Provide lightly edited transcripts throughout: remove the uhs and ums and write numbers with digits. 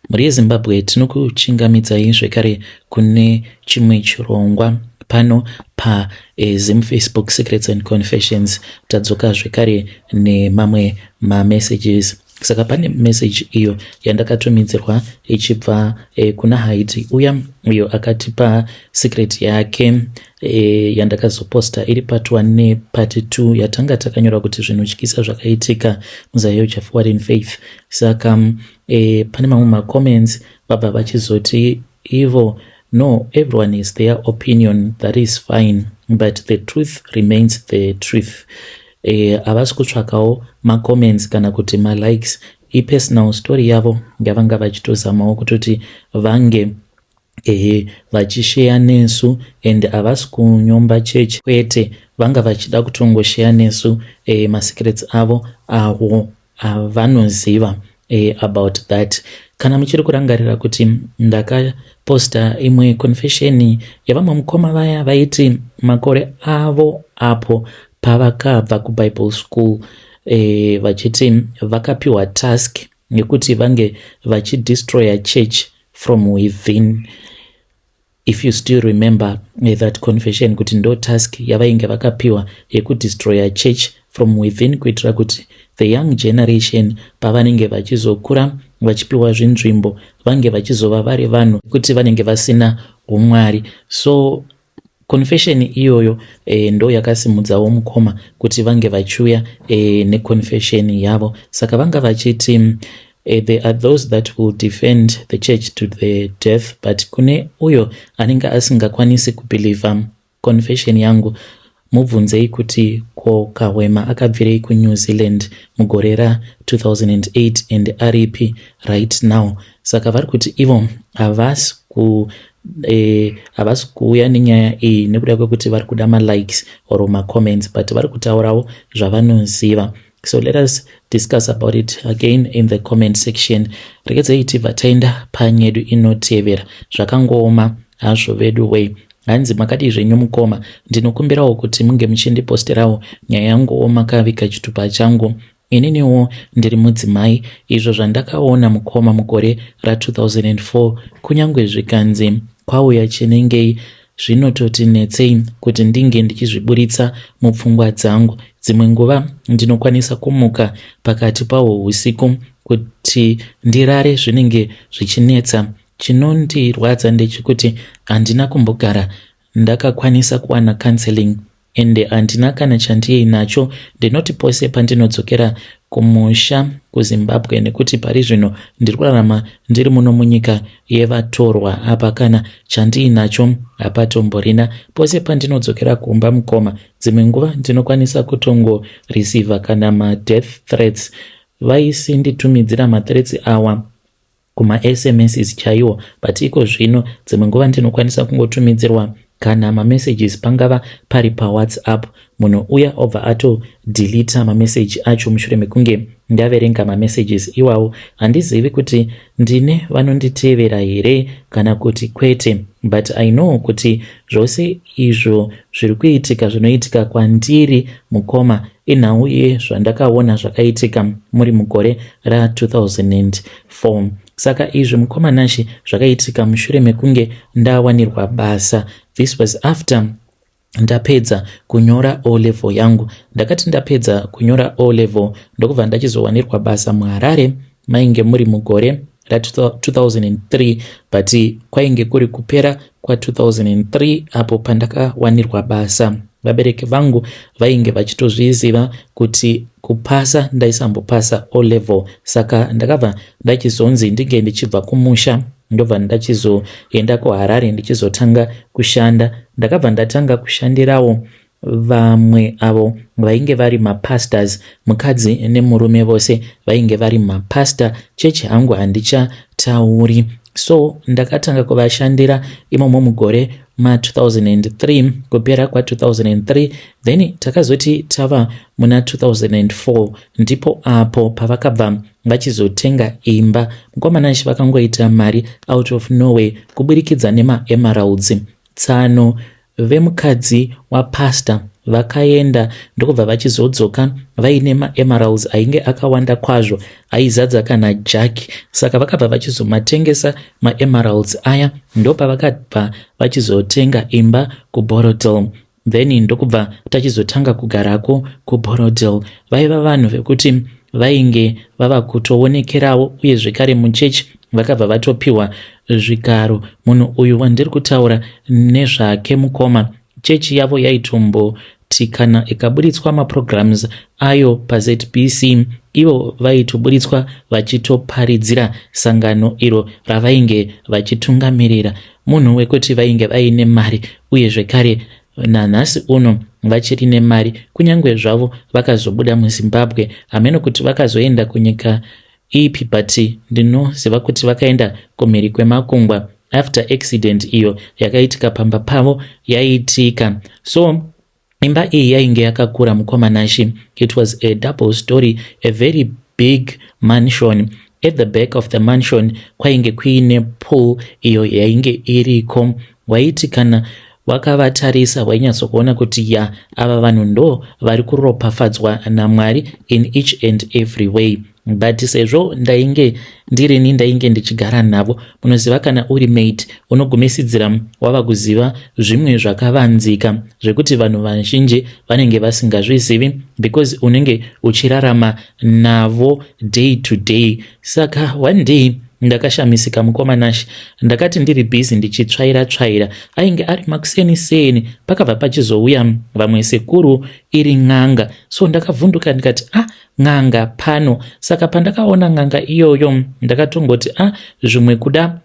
Mhuri yeZimbabwe, tinokuchingamidzai zvekare kune chimwe chirongwa pano paZim Facebook Secrets and Confessions. Tadzoka zvekare nemamwe mamessages. Saka pane message iyo yandakatumidzirwa ichibva kuna Haiti uya uyo akatipa secret yake yandakazoposta iri part 1 nepart 2 yatanga takanyora kuti zvinotyisa zvakaitika muZAOGA Forward in Faith. Saka pane mamwe macomments vabva vachizoti ivo, "No, everyone is their opinion, that is fine, but the truth remains the truth." Havasi kutsvakawo macomments kana kuti malikes, ipersonal story yavo yavanga vachitozamawo kutoti vange vachisheya nesu, and havasi kunyomba chechi kwete, vanga vachida kutongosheya nesu masecrets avo avo avanoziva about that. Kana muchiri kurangarira kuti ndakaposta imwe confession yavamwe mukoma vaya vaiti makore avo apo pavakabva kuBible school, vachiti vakapiwa task yekuti vange vachidestroya church from within, if you still remember that confession, kuti ndo task yavainge vakapiwa yekudestroya church from within kuitira kuti the young generation pavanenge vachizokura vachipiwa zvinzvimbo vange vachizova vari vanhu kuti vanenge vasina umwari. So confession iyoyo ndo yakasimudzawo mukoma kuti vange vachiuya neconfession yavo. Saka vanga vachiti there are those that will defend the church to the death, but kune uyo anenge asingakwanisi kubhilivha confession yangu, mubvunzei kuti ko Kahwema akabvirei kuNew Zealand mugore ra2008 and aripi right now? Saka vari kuti ivo havasi kuuya nenyaya iyi nekuda kwekuti vari kuda malikes or macomments, but vari kutaurawo zvavanoziva. So let us discuss about it again in the comment section. Regedzei tibva taenda panyedu inotevera. Zvakangooma hazvo vedu wei. Hanzi, "Makadii zvenyu mukoma? Ndinokumbirawo kuti munge muchindiposterawo nyaya yanguwo makavika chitupa changu. Ininiwo ndiri mudzimai. Izvo zvandakaona mukoma mugore ra2004, kunyange zvikanzi kwauya chinengei, zvinototi netsei kuti ndinge ndichizviburitsa mupfungwa dzangu. Dzimwe nguva ndinokwanisa kumuka pakati pahwo usiku, kuti ndirare zvinenge zvichinetsa. Chinondirwadza ndechekuti handina kumbogara ndakakwanisa kuwana counseling, ende handina kana chandiinacho. Ndinoti pose pandinodzokera kumusha kuZimbabwe, nekuti pari zvino ndiri kurarama ndiri muno munyika yevatorwa, apa kana chandiinacho hapatomborina. Pose pandinodzokera kumba mukoma, dzimwe nguva ndinokwanisa kutongoreceiva kana madeath threats. Vaisinditumidzira mathreats awa kumaSMSs chaiwo, but iko zvino dzimwe nguva ndinokwanisa kungotumidzirwa kana mamessages, pangava pari paWhatsApp, munhu uya obva atodhilita mameseji acho mushure mekunge ndaverenga mamessages iwawo. Handizivi kuti ndine vanonditevera here kana kuti kwete, but I know kuti zvose izvo zviri kuitika zvinoitika kwandiri mukoma inhau yezvandakaona zvakaitika muri mugore ra2004. Saka izvi mukoma Nashe zvakaitika mushure mekunge ndawanirwa basa. This was after ndapedza kunyora O level yangu. Ndakati ndapedza kunyora O level, ndokubva ndachizowanirwa basa muHarare. Mainge muri mugore ra2003, but kwainge kuri kupera kwa2003 apo pandakawanirwa basa. Vabereki vangu vainge vachitozviziva kuti kupasa ndaisambopasa O level, saka ndakabva ndachizonzi ndinge ndichibva kumusha, ndobva ndachizoenda kuHarare ndichizotanga kushanda. Ndakabva ndatanga kushandirawo vamwe avo vainge vari mapastors, mukadzi nemurume vose vainge vari mapastor. Chechi hangu handichatauri. So ndakatanga kuvashandira imomo mugore ma2003, kupera kwa2003. Then takazoti tava muna 2004, ndipo apo pavakabva vachizotenga imba. Mukoma Nashe, vakangoita mari out of nowhere kuburikidza nemaemeralds. Tsano vemukadzi wapastor Vakaenda ndokubva vachizodzoka vaine maemeralds ainge akawanda kwazvo, aizadza kana jug. Saka vakabva vachizomatengesa maemeralds aya, ndopavakabva vachizotenga imba kuBorrowdale. Then ndokubva tachizotanga kugarako kuBorrowdale. Vaiva vanhu vekuti vainge vava kutoonekerawo, uye zvekare muchechi vakabva vatopiwa zvigaro. Munhu uyu wandiri kutaura nezvake, mukoma, chechi yavo yaitomboti kana ikaburitswa maprograms ayo paZBC, ivo vaitoburitswa vachitoparidzira sangano iro ravainge vachitungamirira. Munhu wekuti vainge vaine mari, uye zvekare nanhasi uno vachiri nemari, kunyange zvavo vakazobuda muZimbabwe. Hameno kuti vakazoenda kunyika ipi, but ndinoziva kuti vakaenda kumhiri kwemakungwa after accident iyo yakaitika pamba pavo yaitika. So imba iyi yainge yakakura, mukoma Nashi. It was a double story, a very big mansion. At the back of the mansion kwainge kuine pool iyo yainge iriko. Waiti kana wakavatarisa wainyatsokuona kuti ya, ava vanhu ndo vari kuropafadzwa naMwari in each and every way. But sezvo ndainge ndirini ndainge ndichigara navo, munoziva kana uri mate unogumisidzira wava kuziva zvimwe zvakavanzika zvekuti vanhu vazhinji vanenge vasingazvizivi, because unenge uchirarama navo day to day. Saka one day ndakashamisika, mukoma Nashi. Ndakati ndiri busy ndichitsvaira tsvaira, ainge ari makuseni seni, pakabva pachizouya vamwe sekuru, iri n'anga. So ndakavhunduka ndikati, "Ah, n'anga pano?" Saka pandakaona n'anga iyoyo ndakatongoti, "Ah, zvimwe kuda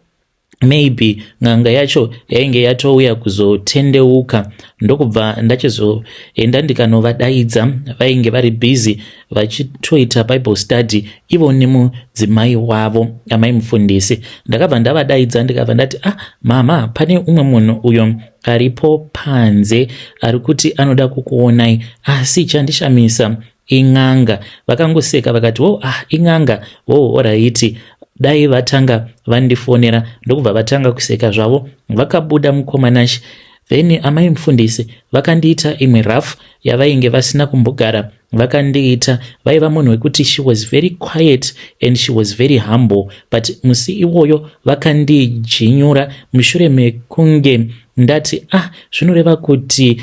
maybe n'anga yacho yainge yatouya kuzotendeuka." Ndokubva ndachizoenda ndikanovadaidza. Vainge vari busy vachitoita Bible study ivo nemudzimai wavo, amai mufundisi. Ndakabva ndavadaidza, ndikabva ndati, "Ah, mama, pane umwe munhu uyo aripo panze ari kuti anoda kukuonai, asi chandishamisa in'anga." Vakangoseka vakati, "Oh, ah, in'anga? Oh, alright, dai vatanga vandifonera." Ndokubva vatanga kuseka zvavo, vakabuda, mukoma Nashi. Then amai mufundisi vakandiita imwe rough yavainge vasina kumbogara vakandiita. Vaiva munhu wekuti she was very quiet and she was very humble, but musi iwoyo vakandijinyura mushure mekunge ndati, "Ah, zvinoreva kuti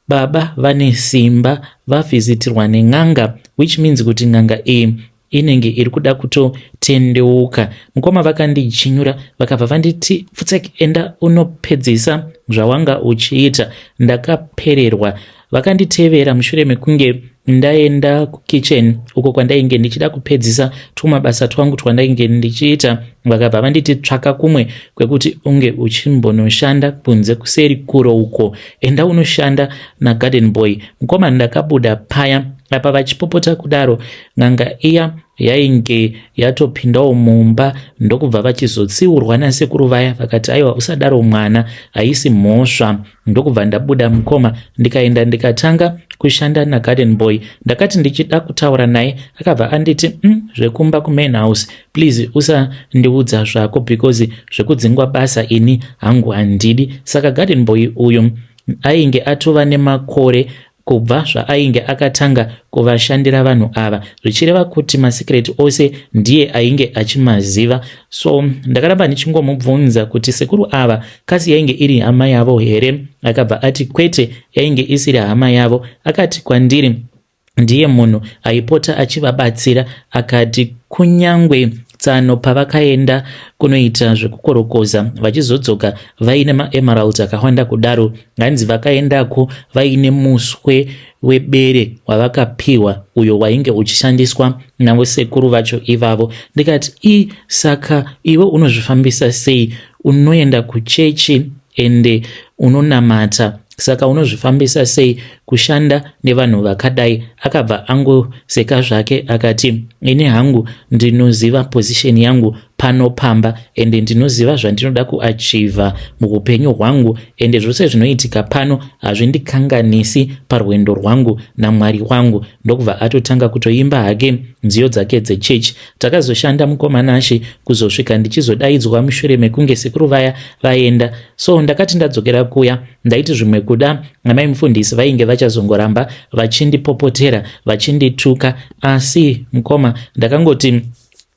baba vane simba, vavhizitirwa nen'anga, which means kuti n'anga iyi inenge iri kuda kutotendeuka." Mukoma, vakandichinyura, vakabva vanditi, "Pfutsek, enda unopedzisa zvawanga uchiita." Ndakapererwa. Vakanditevera mushure mekunge ndaenda kukitchen uko kwandainge ndichida kupedzisa tumabasa twangu twandainge ndichiita. Vakabva vanditi, "Tsvaka kumwe kwekuti unge uchimbonoshanda kunze kuseri kuro uko, enda unoshanda nagarden boy." Mukoma, ndakabuda paya apa vachipopota kudaro, n'anga iya yainge yatopindawo mumba, ndokubva vachizotsiurwa nasekuru vaya. Vakati, "Aiwa, usadaro mwana, haisi mhosva." Ndokubva ndabuda, mukoma, ndikaenda ndikatanga kushanda nagarden boy. Ndakati ndichida kutaura naye, akabva anditi, Zvekumba kumain house, please usandiudza zvako, because zvekudzingwa basa ini hangu handidi." Saka garden boy uyu ainge atova nemakore kubva zvaainge akatanga kuvashandira vanhu ava, zvichireva kuti masecret ose ndiye ainge achimaziva. So ndakaramba ndichingomubvunza kuti, "Sekuru ava kasi yainge iri hama yavo here?" Akabva ati kwete, yainge isiri hama yavo. Akati kwandiri ndiye munhu aipota achivabatsira. Akati kunyangwe tsano pavakaenda kunoita zvekukorokoza vachizodzoka vaine maemeralds akawanda kudaro, hanzi vakaendako vaine muswe webere wavakapiwa, uyo wainge uchishandiswa navo sekuru vacho ivavo. Ndikati, "I saka iwe unozvifambisa sei? Unoenda kuchechi ende unonamata, saka unozvifambisa sei kushanda nevanhu vakadai?" Akabva angoseka zvake akati, "Ini hangu ndinoziva position yangu." pano pamba ende ndinoziva zvandinoda kuachivha muupenyu hwangu ende zvose zvinoitika pano hazvindikanganisi parwendo rwangu naMwari wangu. Ndokubva atotanga kutoimba hake nziyo dzake dzechechi. Takazoshanda mukoma Nashe kuzosvika ndichizodaidzwa mushure mekunge sekuru vaya vaenda. So ndakati ndadzokera kuya ndaiti zvimwe kuda amai mufundisi vainge vachazongoramba vachindipopotera vachindituka, asi mukoma ndakangoti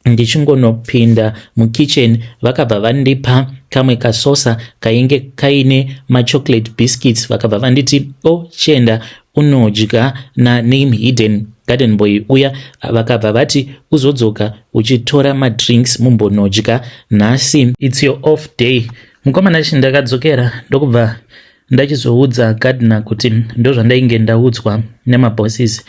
ndichingonopinda mukitchen vakabva vandipa kamwe kasosa kainge kaine machocolate biscuits, vakabva vanditi, "O oh, chienda unodya naname hidden garden boy uya." Vakabva vati, "Uzodzoka uchitora madrinks mumbonodya nhasi, it's your off day." Mukoma Nashe, ndakadzokera ndokubva ndachizoudza gardener kuti ndozvandainge ndaudzwa nemabosses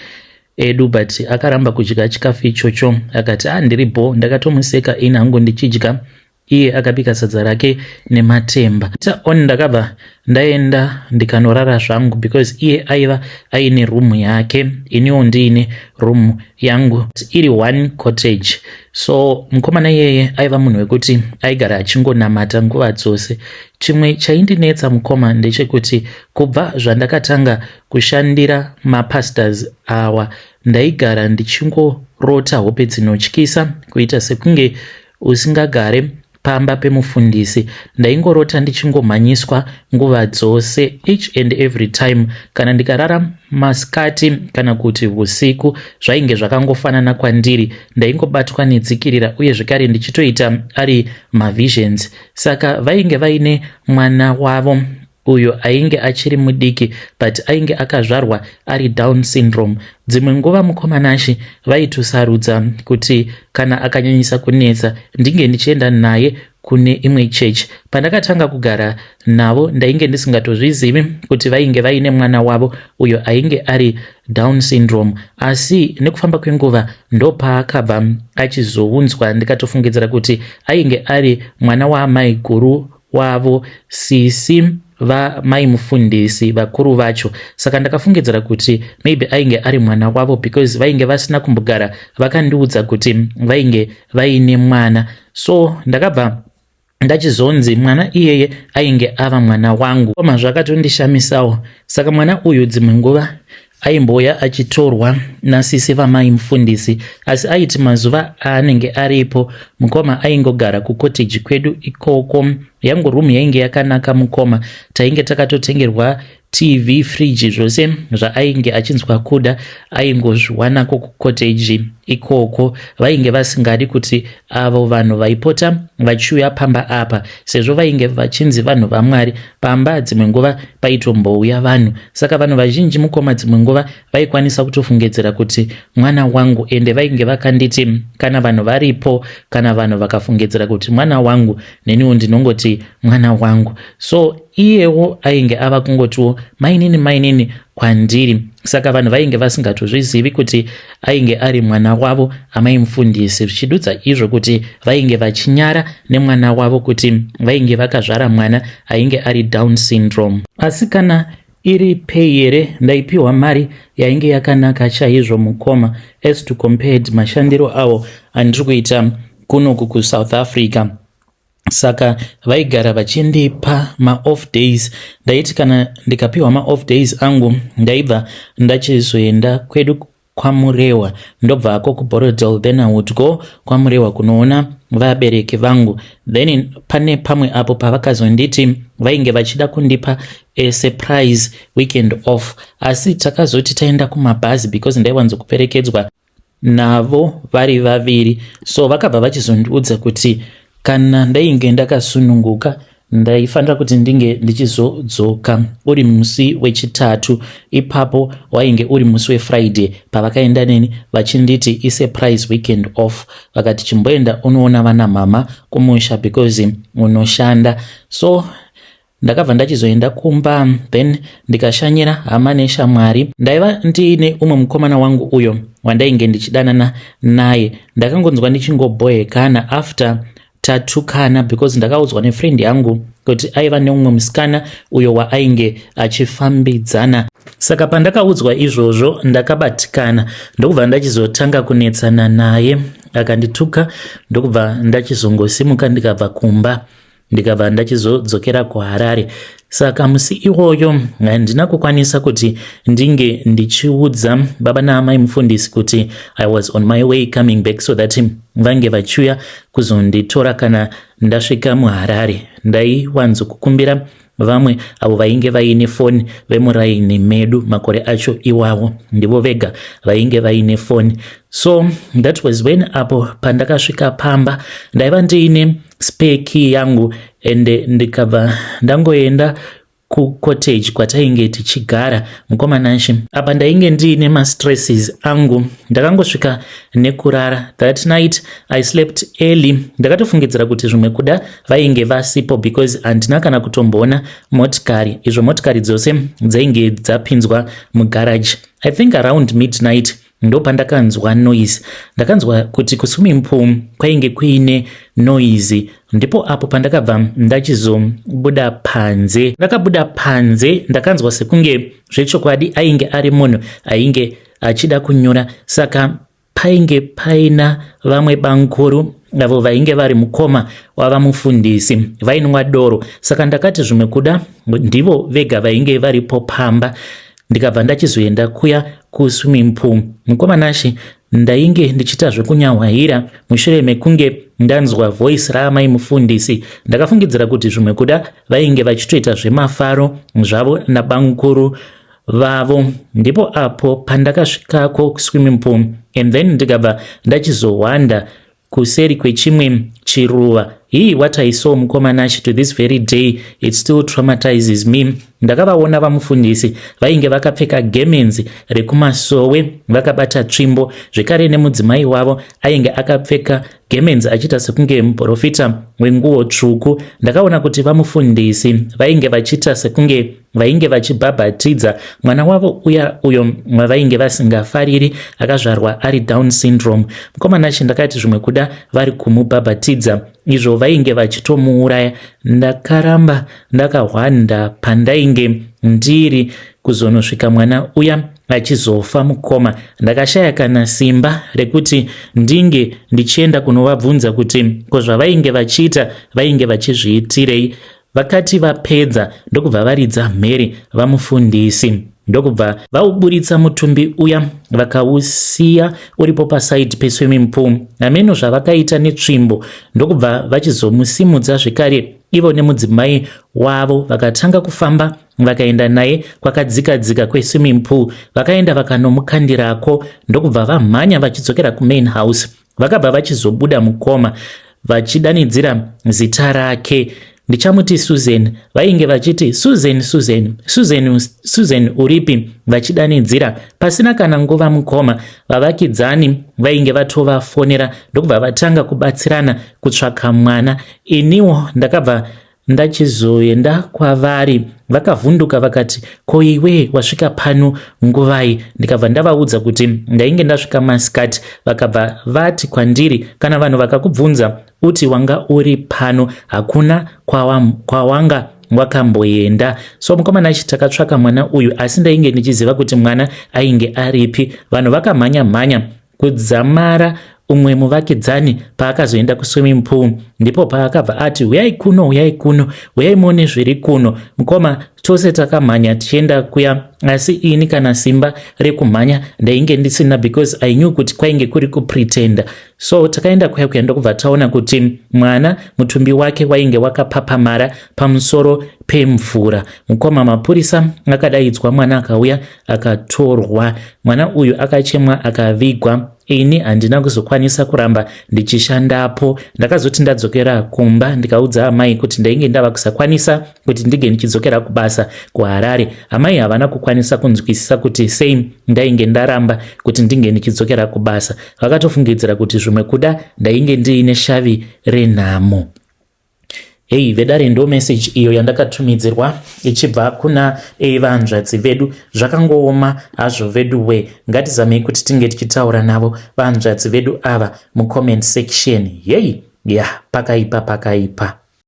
edu, but akaramba kudya chikafu ichocho, akati, "A ah, ndiri bo." Ndakatomuseka ini hangu ndichidya, iye akabika sadza rake nematemba on. Ndakabva ndaenda ndikanorara zvangu because iye aiva aine rumu yake, iniwo ndiine rumu yangu, iri one cottage. So mukomana iyeye aiva munhu wekuti aigara achingonamata nguva dzose. Chimwe chaindinetsa, mukoma, ndechekuti kubva zvandakatanga kushandira mapastors awa, ndaigara ndichingorota hope dzinotyisa, kuita sekunge usingagare pamba pemufundisi. Ndaingorota ndichingomhanyiswa nguva dzose, each and every time. Kana ndikarara masikati kana kuti usiku, zvainge zvakangofanana kwandiri. Ndaingobatwa nedzikirira uye zvekare ndichitoita ari mavisions. Saka vainge vaine mwana wavo uyo ainge achiri mudiki, but ainge akazvarwa ari Down syndrome. Dzimwe nguva, mukoma Nashe, vaitosarudza kuti kana akanyanyisa kunetsa ndinge ndichienda naye kune imwe chechi. Pandakatanga kugara navo, ndainge ndisingatozvizivi kuti vainge vaine mwana wavo uyo ainge ari Down syndrome, asi nekufamba kwenguva ndopaakabva achizounzwa. Ndikatofungidzira kuti ainge ari mwana waamai guru wavo, sisi vamai mufundisi vakuru vacho. Saka ndakafungidzira kuti maybe ainge ari mwana wavo because vainge vasina kumbogara vakandiudza kuti vainge vaine mwana. So ndakabva ndachizonzi mwana iyeye ainge ava mwana wangu. Koma zvakatondishamisawo. Saka mwana uyu dzimwe nguva aimbouya achitorwa nasisi vamai mufundisi, asi aiti mazuva aanenge aripo, mukoma, aingogara kucottage kwedu ikoko. Yangu rumu yainge yakanaka, mukoma. Tainge takatotengerwa TV, fridge, zvose zvaainge achinzwa kuda aingozviwanako kucottage ikoko. Vainge vasingadi kuti avo vanhu vaipota vachiuya pamba apa, sezvo vainge vachinzi vanhu vaMwari. Pamba dzimwe nguva paitombouya vanhu, saka vanhu vazhinji, mukoma, dzimwe nguva vaikwanisa kutofungidzira kuti mwana wangu. Ende vainge vakanditi kana vanhu varipo, kana vanhu vakafungidzira kuti mwana wangu, neniwo ndinongoti mwana wangu. So iyewo ainge ava kungotiwo mainini, mainini kwandiri. Saka vanhu vainge vasingatozvizivi kuti ainge ari mwana wavo amai mufundisi, zvichidudza izvo kuti vainge vachinyara nemwana wavo, kuti vainge vakazvara mwana ainge ari Down syndrome. Asi kana iri pay here, ndaipiwa mari yainge yakanaka chaizvo, mukoma, as to compared mashandiro avo andiri kuita kunoku kuSouth Africa. Saka vaigara vachindipa maoff days. Ndaiti kana ndikapiwa maoff days angu, ndaibva ndachizoenda kwedu kwaMurewa, ndobvako kuBorrowdale. Then I would go kwaMurewa kunoona vabereki vangu. Then pane pamwe apo pavakazonditi vainge vachida kundipa a surprise weekend off, asi takazoti taenda kumabhazi because ndaiwanzokuperekedzwa navo vari vaviri. So vakabva vachizondiudza kuti kana ndainge ndakasununguka, ndaifanira kuti ndinge ndichizodzoka uri musi wechitatu. Ipapo wainge uri musi weFriday pavakaenda neni vachinditi isurprise weekend off. Vakati, "Chimboenda unoona vana mama kumusha because unoshanda." So ndakabva ndachizoenda kumba, then ndikashanyira hama neshamwari. Ndaiva ndiine umwe mukomana wangu uyo wandainge ndichidanana naye. Ndakangonzwa ndichingobhohekana after tatukana because ndakaudzwa nefriend yangu kuti aiva neumwe musikana uyo waainge achifambidzana. Saka pandakaudzwa izvozvo, ndakabatikana, ndokubva ndachizotanga kunetsana naye. Akandituka ndokubva ndachizongosimuka ndikabva kumba, ndikabva ndachizodzokera kuHarare. Saka musi iwoyo handina kukwanisa kuti ndinge ndichiudza baba naamai mufundisi kuti I was on my way coming back, so that vange vachiuya kuzonditora kana ndasvika muHarare. Ndaiwanzokukumbira vamwe avo vainge vaine foni vemuraini medu. Makore acho iwawo ndivo vega vainge vaine foni. So that was when apo pandakasvika pamba, ndaiva ndiine spare key yangu, ende ndikabva ndangoenda kucottage kwatainge tichigara. Mukoma Nashe, apa ndainge ndiine mastresses angu. Ndakangosvika nekurara. That night I slept early. Ndakatofungidzira kuti zvimwe kuda vainge vasipo, because handina kana kutomboona motikari, izvo motikari dzose dzainge dzapinzwa mugarage. I think around midnight ndo pandakanzwa noise. Ndakanzwa kuti kuswimming pool kwainge kuine noise. Ndipo apo pandakabva ndachizobuda panze. Ndakabuda panze, ndakanzwa sekunge zvechokwadi ainge ari munhu ainge achida kunyura. Saka painge paina vamwe bankuru avo vainge vari mukoma wava mufundisi, vainwa doro. Saka ndakati zvimwe kuda ndivo vega vainge varipo pamba. Ndikabva ndachizoenda kuya kuswimming pool. Mukoma Nashe, ndainge ndichiita zvekunyahwaira mushure mekunge ndanzwa voice raamai mufundisi. Ndakafungidzira kuti zvimwe kuda vainge vachitoita zvemafaro zvavo nabankuru vavo. Ndipo apo pandakasvikako kuswimming pool and then ndikabva ndachizohwanda kuseri kwechimwe chiruva. Hii, what I saw, mukoma Nashe, to this very day it still traumatizes me. Ndakavaona vamufundisi vainge vakapfeka gemenzi rekumasowe, vakabata tsvimbo, zvekare nemudzimai wavo ainge akapfeka gemenzi achiita sekunge muprofita wenguo tsvuku. Ndakaona kuti vamufundisi vainge vachiita sekunge vainge vachibhabhatidza mwana wavo uya uyo wavainge vasingafariri, akazvarwa ari Down syndrome. Mukoma Nashe, ndakati zvimwe kuda vari kumubhabhatidza, izvo vainge vachitomuuraya. Ndakaramba ndakahwanda pandainge ndiri kuzonosvika mwana uya achizofa. Mukoma, ndakashaya kana simba rekuti ndinge ndichienda kunovabvunza kuti ko zvavainge vachiita vainge vachizviitirei. Vakati vapedza, ndokubva varidza mhere vamufundisi, ndokubva vauburitsa mutumbi uya, vakausiya uripo paside peswimming pool. Hameno zvavakaita netsvimbo, ndokubva vachizomusimudza zvekare ivo nemudzimai wavo, vakatanga kufamba, vakaenda naye kwakadzika-dzika kweswimming pool. Vakaenda vakanomukandirako, ndokubva vamhanya vachidzokera kumain house. Vakabva vachizobuda, mukoma, vachidanidzira zita rake. Ndichamuti Susan. Vainge vachiti, "Susan, Susan, Susan, Susan, uripi?" vachidanidzira. Pasina kana nguva, mukoma, vavakidzani vainge vatovafonera, ndokubva vatanga kubatsirana kutsvaka mwana. Iniwo ndakabva ndachizoenda kwavari. Vakavhunduka vakati, "Ko iwe wasvika pano nguvai?" Ndikabva ndavaudza kuti ndainge ndasvika masikati. Vakabva vati kwandiri, "Kana vanhu vakakubvunza, uti wanga uri pano, hakuna kwawanga wakamboenda." So mukoma Nashe, takatsvaka mwana uyu, asi ndainge ndichiziva kuti mwana ainge aripi. Vanhu vakamhanya mhanya kudzamara umwe muvakidzani paakazoenda kuswimming pool. Ndipo paakabva ati, "Uyai kuno, uyai kuno, uyai muone zviri kuno." Mukoma, tose takamhanya tichienda kuya, asi ini kana simba rekumhanya ndainge ndisina, because I knew kuti kwainge kuri kupretenda. So takaenda kuya kuya, ndokubva taona kuti mwana mutumbi wake wainge wakapapamara pamusoro pemvura. Mukoma, mapurisa akadaidzwa, mwana akauya akatorwa. Mwana uyu akachemwa, akavigwa. Ini handina kuzokwanisa kuramba ndichishandapo. Ndakazoti ndadzokera kumba, ndikaudza amai kuti ndainge ndava kusakwanisa kuti ndinge ndichidzokera kubasa kuHarare. Amai havana kukwanisa kunzwisisa kuti sei ndainge ndaramba kuti ndinge ndichidzokera kubasa. Vakatofungidzira kuti zvimwe kuda ndainge ndiine shavi renhamo. Hei vedare, ndo message iyo yandakatumidzirwa ichibva kuna vanzvadzi vedu. Zvakangooma hazvo vedu we. Ngatizamei kuti tinge tichitaura navo vanzvadzi vedu ava mucomment section. Yei ya, pakaipa, pakaipa.